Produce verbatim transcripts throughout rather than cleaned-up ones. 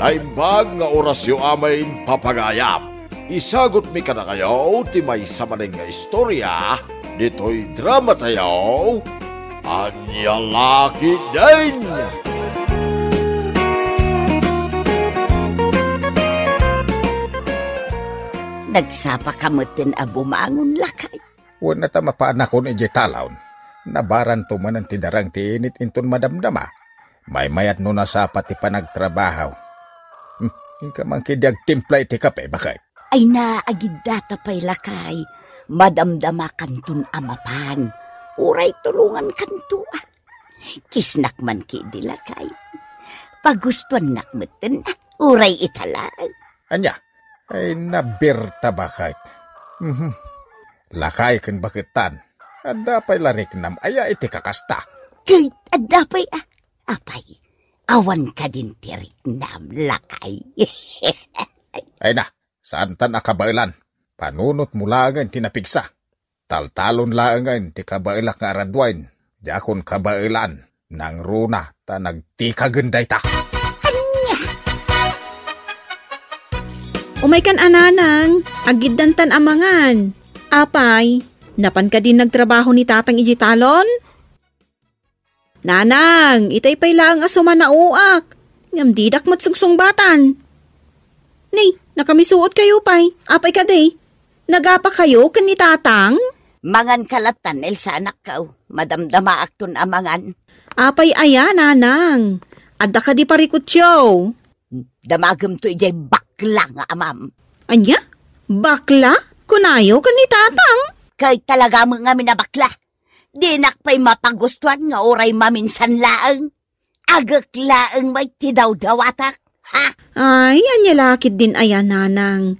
Naimbag nga orasyo amin, papagayam. Isagutmi kadakayo ti maysa manen nga istorya ditoy dramatayo, Ania La Ketdin. Nagsapa ka metten a bumangon, lakay? Wen, ta mapaanakon idiay talon. Nabaranto manen ti darang ti init inton madamdama. Maymayat no nasapa ti panagtrabaho. Hmm, inka man ketdi agtimpla iti kape, baket. Ay na, agiddata pay, lakay. Madamdamakanton a mapan. Uray tulongankanto, a. Kisnak man ketdi, lakay. Pagustuannak metten, a. Uray ita laeng. Ania? Ay na, Berta, baket. Mhm. Lakay ken baketan. Adda pay la riknam aya iti kakasta? Ket adda pay, a. Apay, awan kadin ti riknam, lakay? Ay na, saantan a kabaelan. Panunotmo laengen ti napigsa. Taltalon laengen ti kabaelak nga araduen. Diakon kabaelan. Nangruna ta nagtikagen dayta. Ania? Umaykan a, nanang, agiddantan a mangan. Apay, napan kadin nagtrabaho ni tatang idiay talon? Nanang, itay pay laeng a sumangaoak. Ngem didak met sungsungbatan. Ni, nakamisuotkayo pay. Apay kadi? Nagapakayo ken ni tatang? Manganka lattan, Elsa, anakko. Madamdamaakton a mangan. Apay aya, nanang? Adda kadi parikutyo? Damagemto idiay bakla nga amam. Ania? Bakla? Kunayo ken ni tatang? Kay talaga met ngamin a bakla. Dinak pay mapagustuan nga uray maminsan laeng. Agek laeng met ti dawdawatak, ha? Ay, ania la ketdin aya, nanang?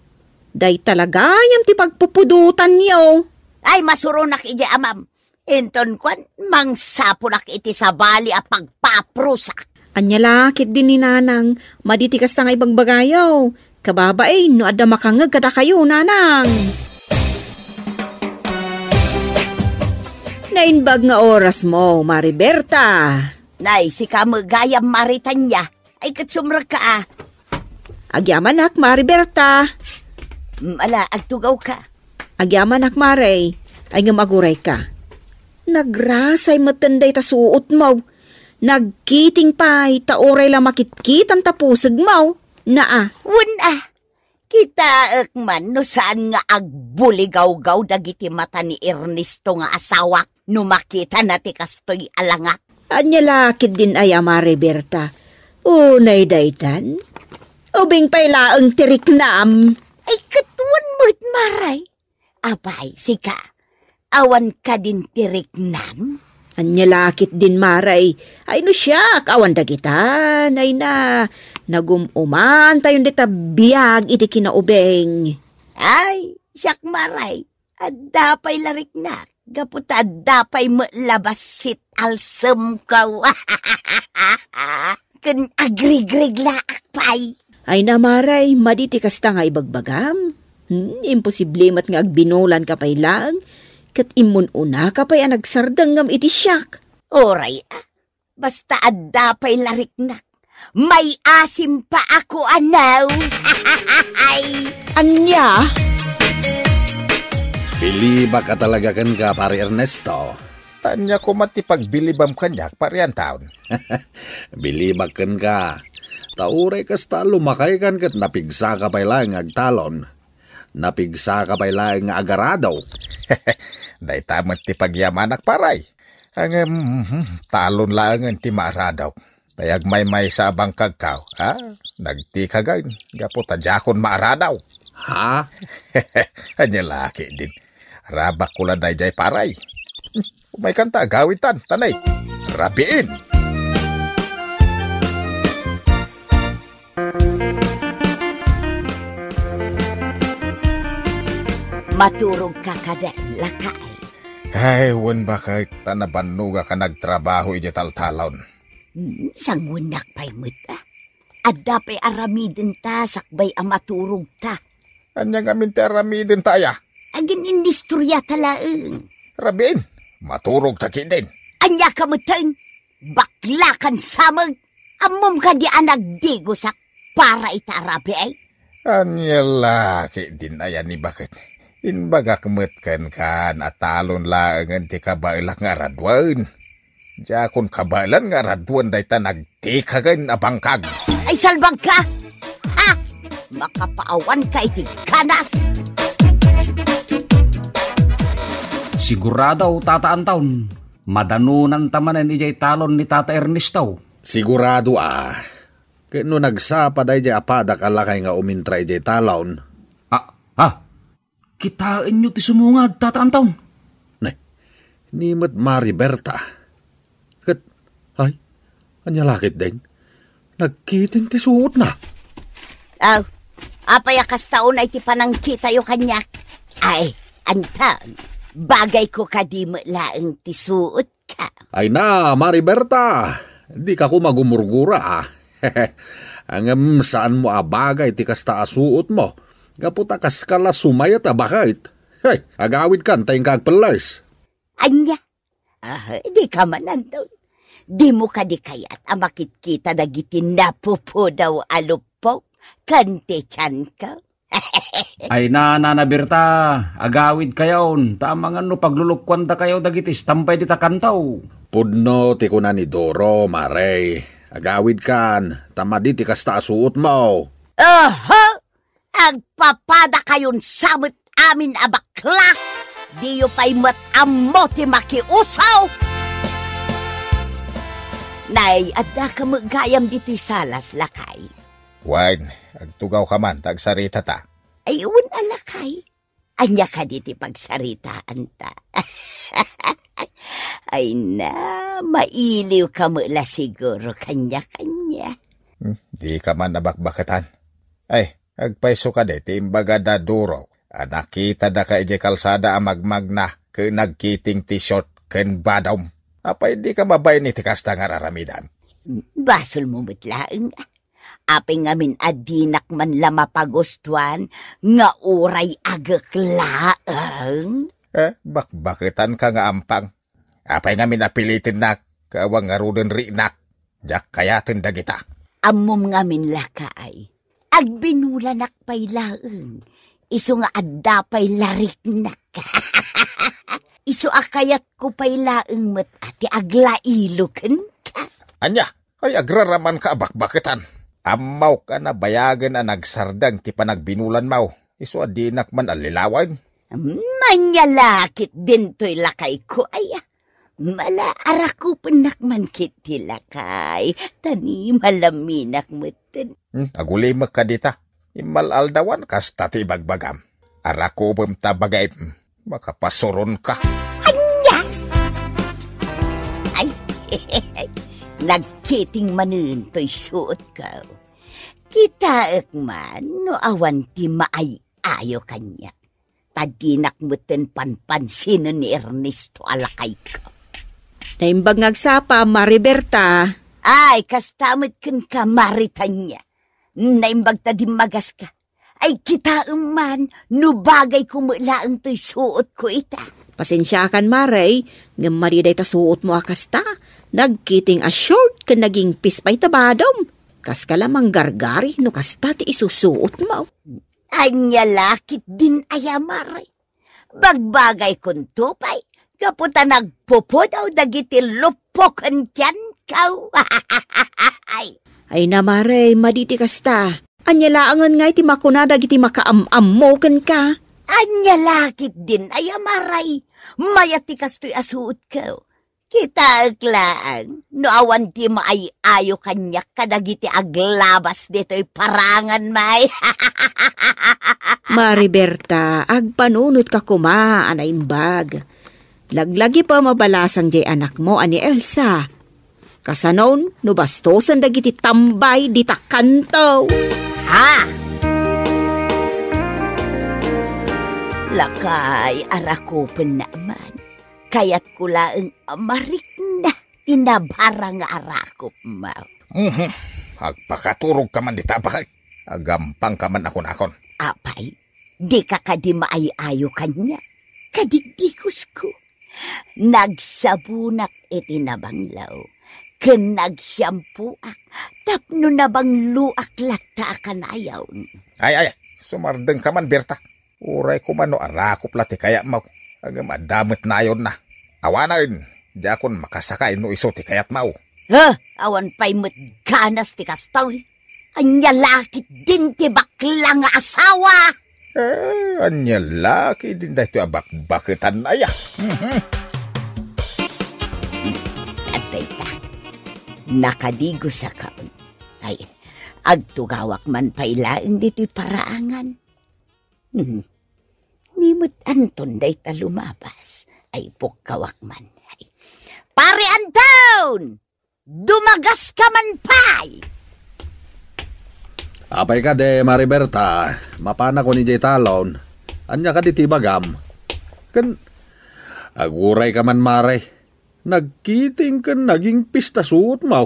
Dayta la gayam ti pagpupudotanyo. Ay, masuronak idiay amam. Inton kuan, mangsapulak iti sabali a pagpaprusak. Ania la ketdin ni nanang, madi ti kasta nga ibagbagayo. Kababain no adda makangngeg kadakayo, nanang. Naimbag nga orasmo, Mari Berta. Nay, sika met gayam, Mari Tania. Ay, ket sumrekka, a. Agyamanak, Mari Berta. Mm, ala, agtugawka. Agyamanak, Mari. Ay, ngem agurayka. Nagrasay metten dayta suotmo. Nagkiting pay, ta uray la makitkitan ta pusegmo. Naa. Wen, a. Kitaek man no saan nga agbuligawgaw dagiti mata ni Ernesto nga asawak no makitana ti kastoy a langak. Ania la ketdin aya, Mari Berta? Unay daytan? Ubing pay laeng ti riknam. Ay, ket wen met, Mari. Apay, sika, awan kadin ti riknam? Ania la ketdin, Mari? Ay no siak, awan dagita. Ay na, nagum-umantayon dita biag iti kinaubing. Ay, siak, Mari, adda pay la riknak. Gapu ta adda pay met la bassit alsemko. Ken agrigreglaak pay. Ay na, Mari, madi ti kasta nga ibagbagam. Hmm, imposible met nga agbinulanka pay laeng, ket immun-unaka pay a nagsardengngem iti siak. Uray, a, basta adda pay la riknak. May asim pa ako, anaw. Ay. Ania? Bilibak a talaga kenka, Pari Ernesto. Ta ania koma ti pagbilibam kaniak, Pari Anton? Bilibak kenka. Ta uray kasta, lumakaykan ket napigsaka pay laeng nga agtalon. Napigsaka pay laeng nga agarado. Dayta met ti pagyamanak, Pari. Ngem, mhm, talon laengen ti maaradok. Tay agmaymaysa a bangkagko, a, nagtikagen gapu ta diakon maaradok. Ha? Ania la ketdin? Rabakko la daydiay, Pari. Umaykanta, agawidtan, ta nay, rabiin. Maturogka kadi, lakay? Ay, wen, baket, ta nabannogak a nagtrabaho idiay taltalon. Hmm, sanguennak pay met, a. Adda pay aramidenta sakbay a maturogta. Ania ngamin ti aramidenta aya? Agininistoryata laeng. Rabiin, maturogta ketdin. Ania ka metten? Baklakan sa met! Ammom kadi a nagdigosak? para ita a rabii? Ania la ketdin aya ni baket? Imbagak met kenka a talon laengen ti kabaelak nga araduen. Diakon kabaelan nga araduen dayta nagtikagen a bangkag. Ay, salbagka! Ha? Makapaawanka iti kanas! Sigurado, Tata Anton, madanonanta manen idiay talon ni Tata Ernesto. Sigurado a. Ket no nagsapa daydiay a padak a lakay nga umintra idiay talon. Ah, ah. Kitaenyo ti sumungad, Tata Anton. Nay, ni met Mari Berta. Ket, ay, ania la ketdin? Nagkiting ti suotna. Aw, apay a kasta unay ti panangkitayo kaniak? Ay, Anton, bagayko kadi met laeng ti suot ka. Ay na, Mari Berta, dika koma gumurgura, a. Ngem saanmo a bagay ti kasta a suotmo, gapu ta kaska la sumayat a baket. Hey, agawidkan ta inka agpelles. Ania? Ah, dika man, Anton. Dimo kadi kayat a makitkita dagiti napupudaw a luppok ken ti tianko? Ay na, Nana Berta, agawidkayon, ta amangan no paglulukkuandakayo dagiti istambay dita kanto. Pudno ti kuna ni Doro, Mare. Agawidkan, ta madi ti kasta a suotmo. Aha! Agpapadakayon sa met amin a bakla! Diyo pay met ammo ti makiusaw! Nay, addaka met gayam ditoy salas, lakay? Wen, agtugawka man ta agsaritata. Ay, wen a, lakay. Ania kadi ti pagsaritaanta? Ay na, mailiwka met la siguro kaniak, ania? Hmm, dika man nabakbaketan. Ay, agpayso kadi ti imbaga da Duro a nakitada ka idiay kalsada a magmagna ken nagkiting ti short ken badom. Apay dika mabain iti kasta nga ar-aramidan? Basolmo met laeng. Apay ngamin a dinak man la mapagustuan nga uray agek laeng? Eh, bakbaketanka nga ampang. Apay ngamin a pilitennak, ket awan ngaruden riinak. Diak kayaten dagita. Ammom ngamin, lakay. Agbinulanak pay laeng. Isu nga adda pay la riknak. Isu a kayatko pay laeng met a ti aglailo kenka. Ania? Ay, agraramanka a bakbaketan. Ammok a nabayagen a nagsardeng ti panagbinulanmo. Isu a dinak man allilawen. Ania la ketdin toy lakayko, aya? Mala, arakupennak man ketdi, lakay, ta ni malaminak metten. Hmm, agulimek kadi ta. Immal-aldawan kasta ti ibagbagam. Arakupem ta babaim. Makapasuronka. Ania? Ay, nagkiting manen toy suotko. Kitaek man no awan ti maay-ayo kaniak. Ta dinak metten panpansinen ni Ernesto a lakayko. Naimbag nga agsapa, Mari Berta. Ay, kasta met kenka, Mari Tania. Naimbag ta dimmagaska. Ay, kitaem man, no bagayko met laeng toy suotko ita. Pasensiakan, Mare, ngem madi dayta suotmo a kasta. Nagkiting a short ken nagingpis pay ta badom. Kaska la manggargari no kasta ti isusuotmo. Ania la ketdin aya, Mare? Bagbagaykonto pay, gapu ta nagpupudaw dagiti luppoken ti tianko. Ay. Ay na, Mare, madi ti kasta. Ania laengen ngay ti makuna dagiti makaam-ammo kenka? Ania la ketdin aya, Mare? Mayat ti kastoy a suotko. Kitaek laeng no awan ti maay-ayo kaniak kadagiti aglabas ditoy paranganmi. Mari Berta, agpanunotka koma a naimbag. Laglagipem a balasang diay anakmo a ni Elsa. Kasanon no bastosen dagiti tambay dita kanto? Ha? Lakay, arakupennak man. Kayatko laeng a marikna ti nabara nga arakupmo. Mhm. Agpakaturogka man dita, baket. Agampangka man a kunakon. Apay, dika kadi maay-ayo kaniak? Kadigdikosko. Nagsabonak iti nabanglaw, ken nagsiampoak tapno nabangloak latta a kanayon. Ay, ay, sumardengka man, Berta. Uray koma no arakop la ti kayatmo, ngem adda met nayonna. Awanen, diakon makasakay no isu ti kayatmo. Ha? Awan pay met ganas ti kastoy. Ania la ketdin ti bakla nga asawa? Eh, ania la ketdin daytoy a bakbaketan aya? Mhm. Adda ita. Nakadigosak. Ay, agtugawak man pay laeng ditoy paraangan. Hmm. Ni met anton dayta lumabas. Ay, pukkawak man. Ay. Pare Anton! Dumagaska man pay! Apay kadi, Mare Berta, mapanakon idiay talon. Ania kadi ti ibagam? Ken, aguray ka man, Mare. Nagkiting ken naging pista suotmo.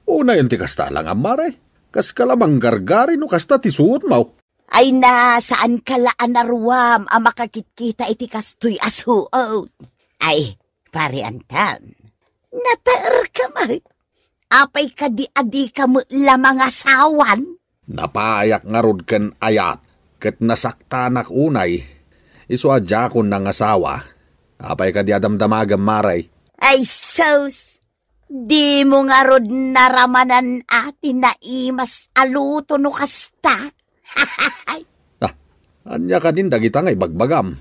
Unayen ti kasta lang, Mare. Kaska la manggargari no kasta ti suotmo. Ay na, saanka la a naruam a makakitkita iti kastoy a suot. Ay, Pare Anton, nataerka met. Apay kadi a dika met la mangasawan? Napayak ngarud ken ayat, ket nasaktanak unay. Isu a diakon nangasawa. Apay kadi a damdamagem, Mare? Ay sus! Dimo ngarud naramanan a ti naimas a luto no kasta? Ah, ania kadin dagita nga ibagbagam?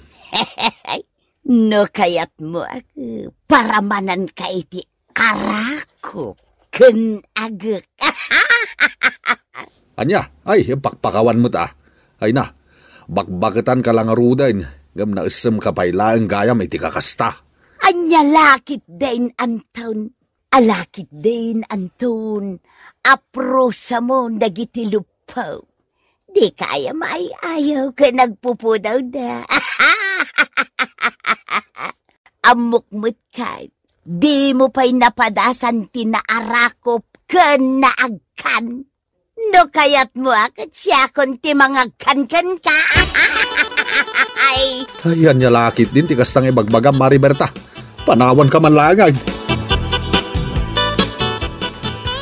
No kayatmo, ag-, paramananka iti arakop ken agek. Ania? Ay, pakpakawan met a. Ay na, bakbaketanka la ngaruden, ngem naessemka pay laeng gayam iti kakasta. Ania la ketdin, Anton? Ala ketdin, Anton, aprosamo dagiti luppo. Dika aya maay-ayaw ken agpupudawda. Ammok met ket, dimo pay napadasan ti naarakop ken naagkan. No kayatmo a ket siakon ti mangagkan kenka. Ay. Ay, ania la ketdin ti kasta nga ibagbagam, Mare Berta? Panawanka man laeng.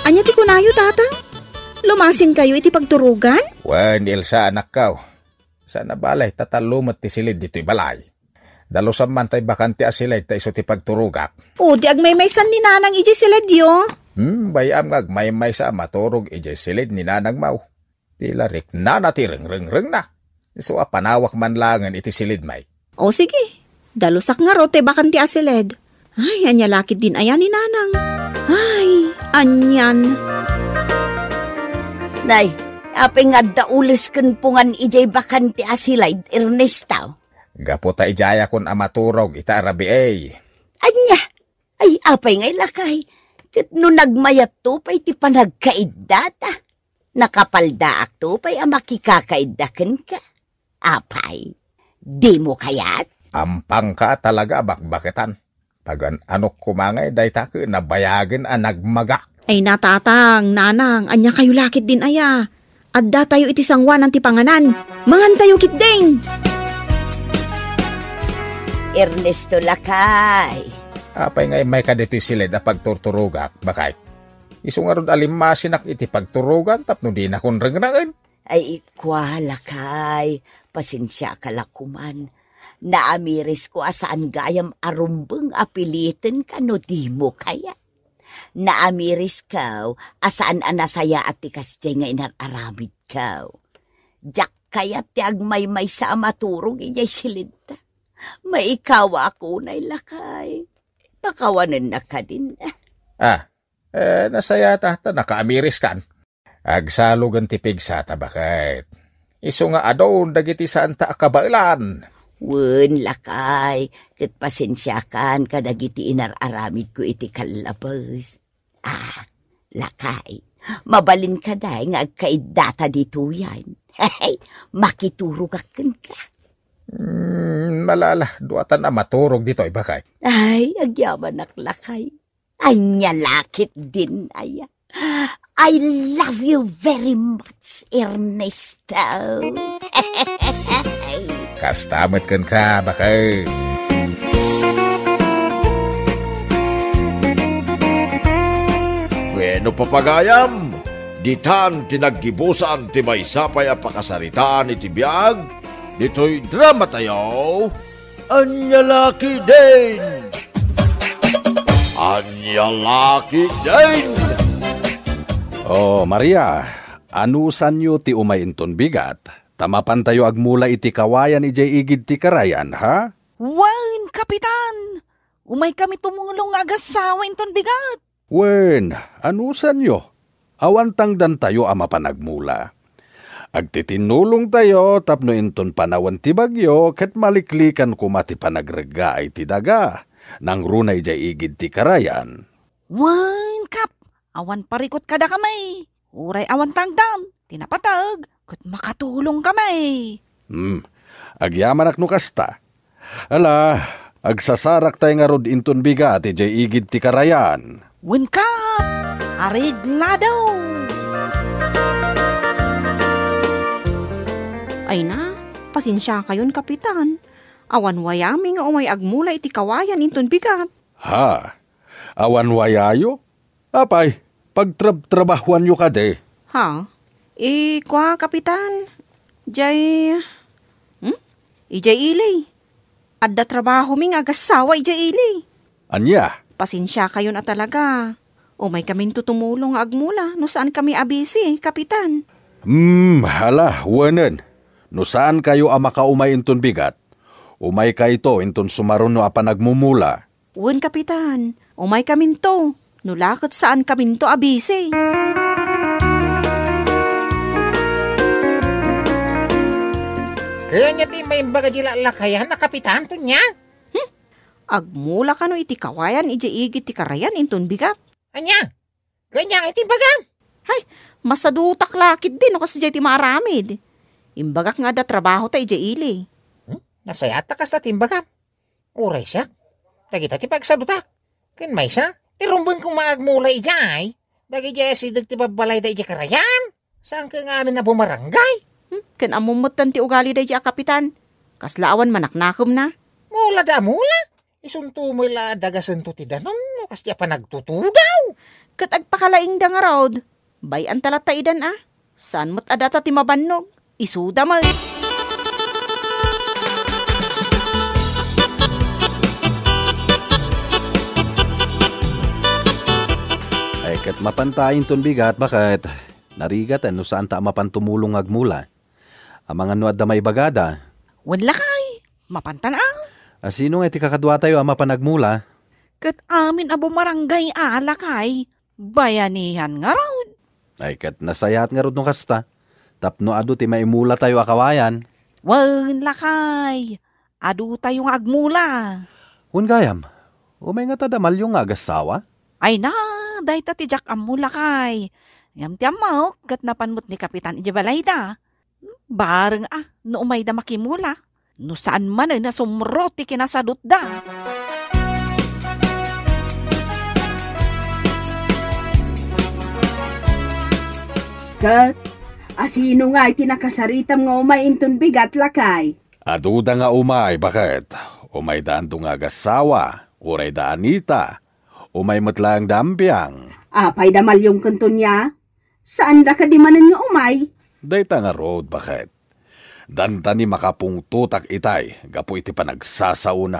Ania ti kunayo, Tatang? Lumasinkayo iti pagturogan? Wen, Elsa, anakko. Saan a bale, tatallo met ti siled ditoy balay. Dalusam man tay bakante a siled ta isu ti pagturogak. O, di agmaymaysan ni Nanang idiay siledyo? Hmm, bay-am nga agmaymaysa a maturog idiay siled ni Nanangmo. Ti la riknana ti rengrengrengna. Isu a panawak man laengen iti siledmi. O, sige. Dalusak ngarud tay bakante a siled. Ay, ania la ketdin aya ni Nanang? Ay, anian. Nay, apay nga adda ules ken pungan idiay bakante a siled, Ernesto? Gapu ta idiayakon a maturog ita a rabii. Ania? Ay, apay ngay, lakay? Ket no nagmayatto pay ti panagkaiddata, nakapaldaakto pay a makikakaidda kenka. Apay, dimo kayat? Ampangka a talaga a bakbaketan. Pagan-anok koma ngay dayta ket nabayagen a nagmaga. Ay, na, Tatang, Nanang, ania kayo la ketdin aya? Addatayo iti sangoanan ti panganan. Mangantayo ketdin! Ernesto, lakay. Apay nga immayka ditoy siled a pagturturogak, baket? Isu ngarud a limmasinak iti pagturogan tapno dinakon rengnengen. Ay, kua, lakay, pasensiaka la koman. Naamirisko a saan gayam a rumbeng a pilitenka no dimo kayat. Naamirisko a saan a nasayaat ti kasdiay nga inar-aramidko. Diak kayat ti agmaymaysa a maturog idiay siledta. Maikawaak unay, lakay. Pakawanennak kadin. Ah, eh, nasayata, ta nakaamiriskan. Agsalogen ti pigsata, baket. Isu nga adun dagiti saanta a kabaelan. Wen, lakay, ket pasensiakan kadagiti inar-aramidko iti kallabes. Ah, lakay, mabalin kadi nga agkaiddata ditoyen. Makiturogak kenka. Hmm, malala, duatan a maturog ditoy, baket. Ay, agyamanak, lakay. Ania la ketdin aya? I love you very much, Ernesto. Kasta met kenka, baket. No papagayam, ditan ti naggibusan ti maysa pay a pakasaritaan iti biag ditoy dramatayo. Ania la ketdin? Ania la ketdin? Oh, Maria, anusanyo ti umay inton bigat? Ta mapantayo agmula iti kawayan idiay igid ti karayan, ha? Wen, Kapitan! Umaykami tumulong nga agassawa inton bigat. Wen, anusanyo? Awan tangdantayo a mapan agmula. Agtitinnulongtayo tapno inton panawen ti bagyo ket maliklikan koma ti panagreggaay ti daga nangruna idiay igid ti karayan. Wen, Kap, awan parikut kadakami. Uray awan tangdan ti napateg ket makatulongkami. Hmm, agyamanak no kasta. Ala, agsasaraktay ngarud inton bigat idiay igid ti karayan. Wen, Kap, areglado. Ay na, pasensiakayon, Kapitan. Awan wayami nga umay agmula iti kawayan inton bigat. Ha? Awan wayayo? Apay, pagtrabtrabahuanyo kadi? Ha? Eh, kua, Kapitan? Jay, hmm? Ijay ili. Adda trabahomi nga agassawa ijay ili. Ania? Pasensiakayon a talaga. Umaykaminto tumulong nga agmula no saankami a busy, Kapitan. Hmm, hala, wenen. No saankayo a makaumay inton bigat, umaykayto inton sumaruno a panagmumula. Wen, Kapitan, umaykaminto. No la ket saankaminto a busy. Ket ania ti maimbag a di lakayan a Kapitan, Tonia? Hmm? Agmula kano iti kawayan idiay igid ti karayan inton bigat? Ania? Ket ania iti imbagam? Hay, masadutak la ketdi no kasdiay ti maaramid. Imbagak nga adda trabahota idiay ili. Hmm? Nasayaat ta kasta ti imbagam. Uray siak, dagita ti pagsadutak. Ken maysa, ti rumbeng koma agmula idiay, dagidiay asideg ti babbalayda idiay karayan. Saan kay nga amin a bumaranggay? Hmm, ken ammom metten ti ugalida idiay a Kapitan. Kasla awan manaknakemna. Mula da mula. Isunto met la a dagasento ti danum no kasdiay a panagtutudaw. Ket agpakalaingda ngarud. Bay-anta latta idan a. Saan met a data ti mabannog. Isuda met. Ay, ket mapanta inton bigat, baket? Narigat, eh, no saanta a mapan tumulong nga agmula. Amangan no adda maibagada. Wen, lakay, mapantan a. A, sino nga iti kakaduatayo a mapan agmula? Ket amin a bumaranggay a, lakay. Bayanihan ngarud. Ay, ket nasayaat ngarud no kasta. Tapno adu ti maimulatayo a kawayan. Wen, lakay. Adutayo nga agmula. Wen gayam, umay ngata da Malyo nga agassawa? Ay na, dayta ti diak ammo, lakay. Ngem ti ammok, ket napan met ni Kapitan idiay balayda. Bareng a, no umayda makimula. No saan manen a sumro ti kinasadutda. Ket, asino nga iti nakasaritam nga umay inton bigat, lakay? Aduda nga umay, baket? Umayda ando nga agassawa, uray da Anita. Umay met laeng da Ambiang. Apay da Malyong ken Tonia? Saanda kadi manen nga umay? Dayta ngarud, baket? Dandani makapungtotak itay gapu iti panagsasaona.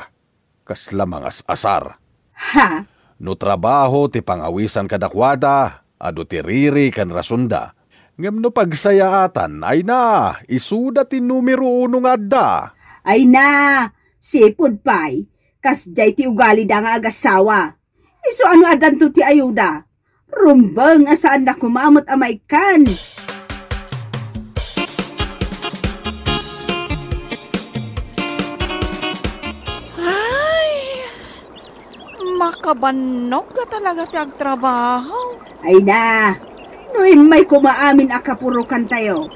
Kasla mangas-asar. Ha? No trabaho ti pangawisan kadakuada, adu ti riri ken rasonda. Ngem no pagsayaatan, ay na, isuda ti numero uno nga adda. Ay na, sipud pay, kasdiay ti ugalida nga agassawa. Isu a no addanto ti ayuda, rumbeng a saanda koma met a maikkan. Ay, makabannog a talaga ti agtrabaho. Ay na, no immay koma amin a kapurokantayo,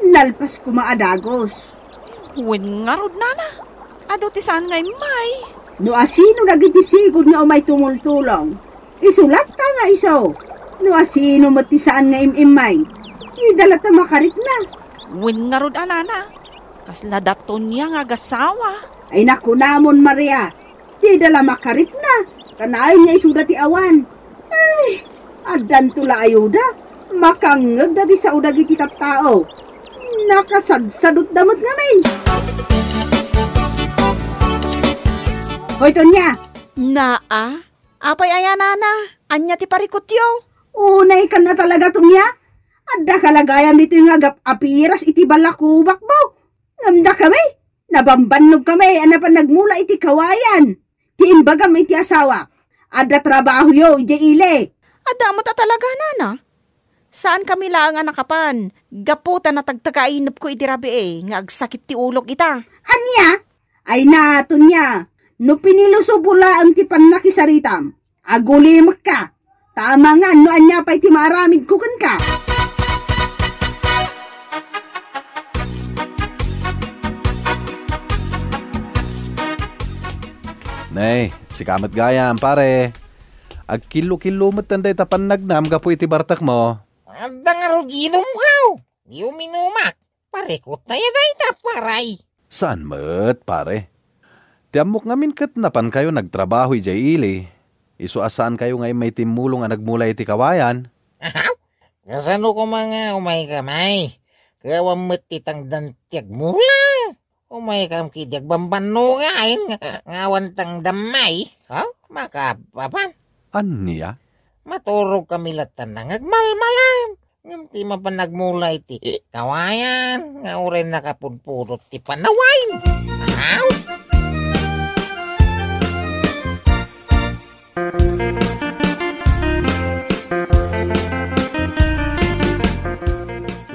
nalpas koma a dagus. Wen ngarud, nana, adu ti saan nga immay. No asino dagiti sigud nga umay tumultulong, isu latta nga isu. No asino met ti saan nga im-immay, ida latta makarikna. Wen ngarud a, nana, kasla da Tonia nga agassawa. Ay nakunamon, Maria, dida la makarikna. Kanayon nga isuda ti awan. Ay, Addanto la ayuda, makangngegda ti sao dagiti tattao. Nakasadsadutda met ngamin. Hoy, Tonia! Naa? Apay aya, nana? Ania ti parikutyo? Unaykan a talaga, Tonia. Adda kalagayam ditoy nga agap-apiras iti balakubakmo. Ngem dakami, nabambannog kami a napan nagmula iti kawayan. Ti imbagam iti asawak, adda trabahoyo idiay ili. Adda met a talaga, nana. Saan kami laeng a nakapan, gapu ta natagtag a inepko iti rabii nga agsakit ti ulok ita. Ania? Ay na, Tonia, no pinilusopo laeng ti pannakisaritam, agulimekka. Ta amangan no ania pay ti maaramidko kenka. Nay, sika met gayam, pare. Agkillo-killo met dayta pannagnam gapu iti bartekmo. Adda ngarud inumkaw. Di uminumak. Parikut tayo dayta, paray. Saan met, pare? Ti ammok ngamin ket napankayo nagtrabaho idiay ili. Isu a saankayo nga immay timmulong a nagmula iti kawayan. Ahaw? Kasano koma nga umayka, may? Ket awan met ti tangdan ti agmula. Umaykam ketdi agbambannogayen nga, nga awan tangdam, may? Ha? Makapapan? Ania? Maturog kami latta nga agmalmalam. Ngem ti mapan nagmula iti kawayan nga uray nakapudpudot ti panawayen. Aw!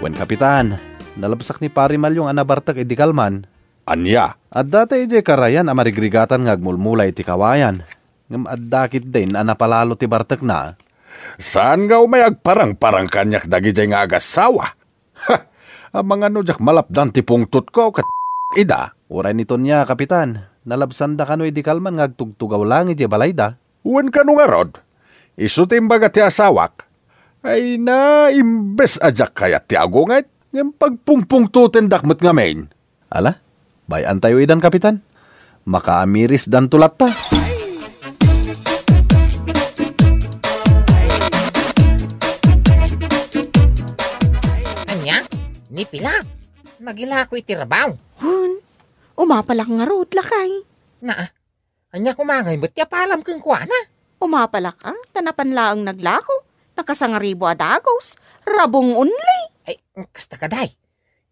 Wen, Kapitan, nalabsak ni Pari Malyong a nabartek idi kalman. Ania? Adda tay idiay karayan a marigrigatan nga agmulmula iti kawayan. Ngem adda ketdin a napalalo ti bartekna. Saan nga umay agparangparang kaniak dagidiay nga agassawa? Ha! Amangan no diak malapdan ti pungtotko ket ida. Uray ni Tonia, Kapitan, nalabsanda kano idi kalman nga agtugtugaw laeng idiay balayda. Wen kano ngarud, isu ti imbaga ti asawak. Ay na, imbes a diak kayat ti agunget, ngem pagpungpungtotendak met ngamin. Ala, bay-antayo idan, Kapitan. Makaamirisdanto latta. Ania? Ni pila? Nagilako iti rabaw. Hun, umapalak ngarud, lakay. Naa, ania koma ngay met ti apalam kenkuana? Umapalak, a, ta napan laeng naglako. Nakasangaribo a dagus. Rabong only. Ay, kasta ka, day.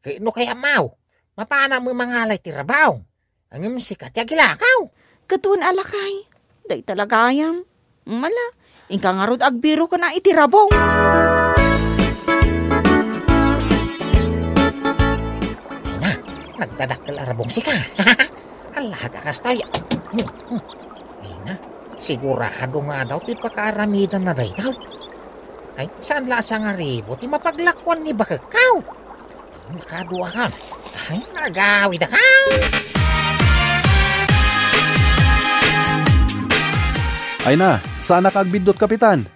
Kay no kayatmo, mapanam a mangala iti rabaw. Ngem sika ti agilakaw. Ket wen a, lakay, dayta la gayam. Mala, inka ngarud agbiro ken a iti rabong. Ay na, nagdadakkel a rabong sika. Alaga kastoy. Ay na, sigurado nga adaw ti pakaaramidanna daytoy. Ay, saan la a sangaribo ti mapaglakuan ni bakekkaw? Nakaduakan. Ay, nagawidaka. Ay na, saanak a agbiddut, Kapitan.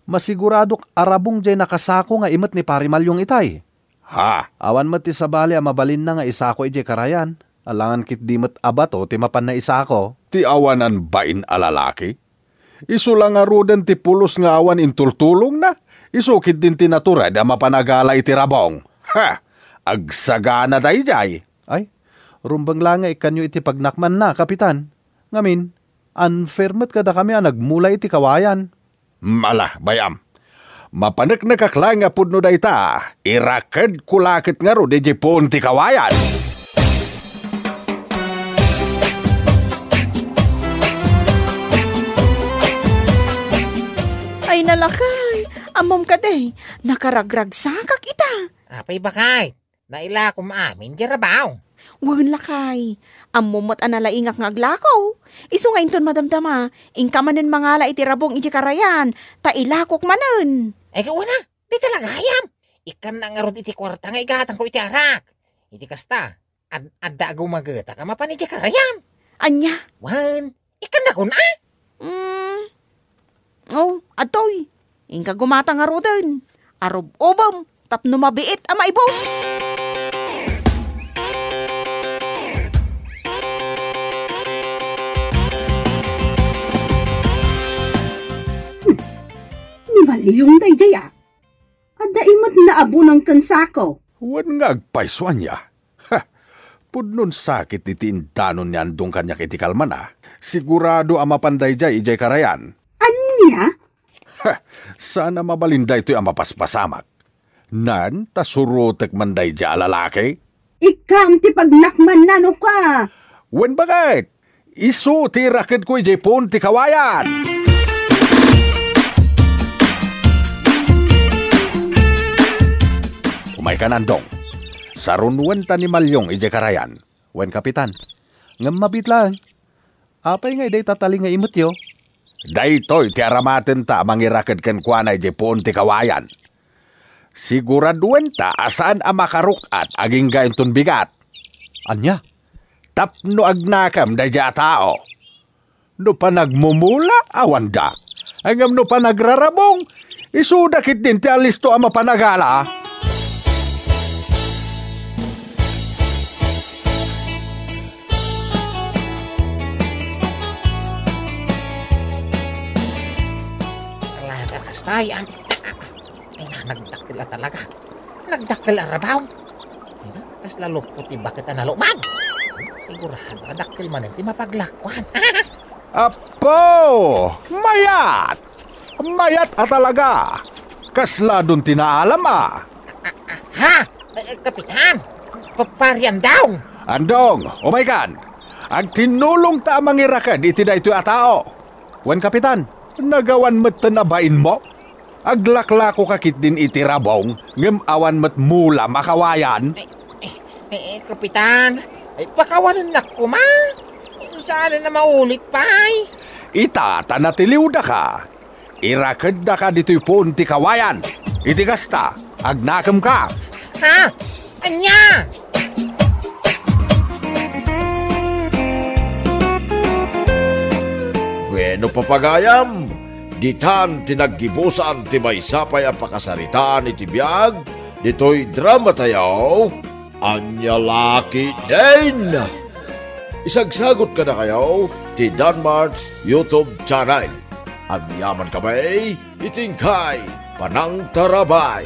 Masiguradok a rabong diay nakasako nga imet ni Pari Malyong itay. Ha? Awan met ti sabali a mabalinna nga isako idiay karayan. Alangan ketdi met a bato ti mapanna isako. Ti awanan bain a lalaki? Isu la ngaruden ti pulos nga awan intultulongna, isu ketdin ti natured a mapan agala iti rabong. Ha! Agsagana daydiay! Ay, rumbeng la nga ikkanyo iti pagnakmanna, Kapitan. Ngamin, unfair met kadakami a nagmula iti kawayan. Mala, bay-am. Mapaneknekak laeng a pudno dayta, irakedko la ket ngarud idiay puon ti kawayan. Ay, nalakay! Ammom kadi, nakaragragsakak ita. Apay, bakay? Nailakom amin diay rabaw. Wen, lakay. Ammom met a nalaingak nga aglako. Isu nga inton madamdama, inka manen mangala iti rabong idiay karayan, ta ilakok manen. Ay, kawana, dayta la gayam. Ikkannak ngarud iti kuarta nga igatangko iti arak. Iti kasta, ad-, adda agumagetak a mapan idiay karayan. Ania? Wen, ikkannak, a? Mm. Oh, adtoy. Inka gumata ngaruden. Arub-ubem tapno mabiit a maibus. Ni Aliyong daydiay, a. Adda imet naabunang ken sako. Wen nga agpayso, ania? Ha! Pudnon sakit iti indanon ni Andong kaniak iti kalmana. Sigurado a mapan daydiay idiay karayan. Ania? Ha! Saan a mabalin daytoy a mapaspasamak. Nan, ta surotek man daydiay a lalaki. Ikkam ti pagnakman nano ka. Wen baket, isu ti irakedko idiay puon ti kawayan. Umaykan, Andong. Sarunuen ta ni Malyong idiay karayan. Wen, Kapitan. Ngem mabit laeng. Apay nga iday tatali nga imetyo? Daytoy ti aramatenta a mangiraked kenkuana idiay puon ti kawayan. Siguraduenta a saan a makaruk-at agingga inton bigat. Ania? Tapno agnakem daydiay a tao. No panagmumula, awanda. Ngem no panagrarabong, isuda ketdin ti alisto a mapanagala. Talaga, kastay, ang, ay, na, nagdakkel a talaga. Nagdakkel a rabaw. Ay, na, kasla lupot ti baket a nalumag. Sigurado, dakkel manen ti mapaglakuan. Apo! Mayat! Mayat a talaga! Kasla don ti naalam a. Ha? Eh, Kapitan? Pa-, Pari Andong? Andong, umaykan! Agtinnulongta a mangiraked iti daytoy a tao. Wen, Kapitan, nagawan metten a bainmo? Aglaklako ka ketdin iti rabong, ngem awan met mula makawayan. Eh, eh, eh, Kapitan, eh, pakawanennak koma. Saan a maulit pay? Ita, ta natiliwdaka. Irakeddaka ditoy puon ti kawayan. Iti kasta, agnakemka. Ha? Ania? Bueno, papagayam, ditan ti naggibusan ti maysa pay a pakasaritaan iti biag ditoy dramatayo, Ania La Ketdin. Isagsagot kadakayo ti Danmart's YouTube channel. Agyaman kami iti inkay panangtarabay.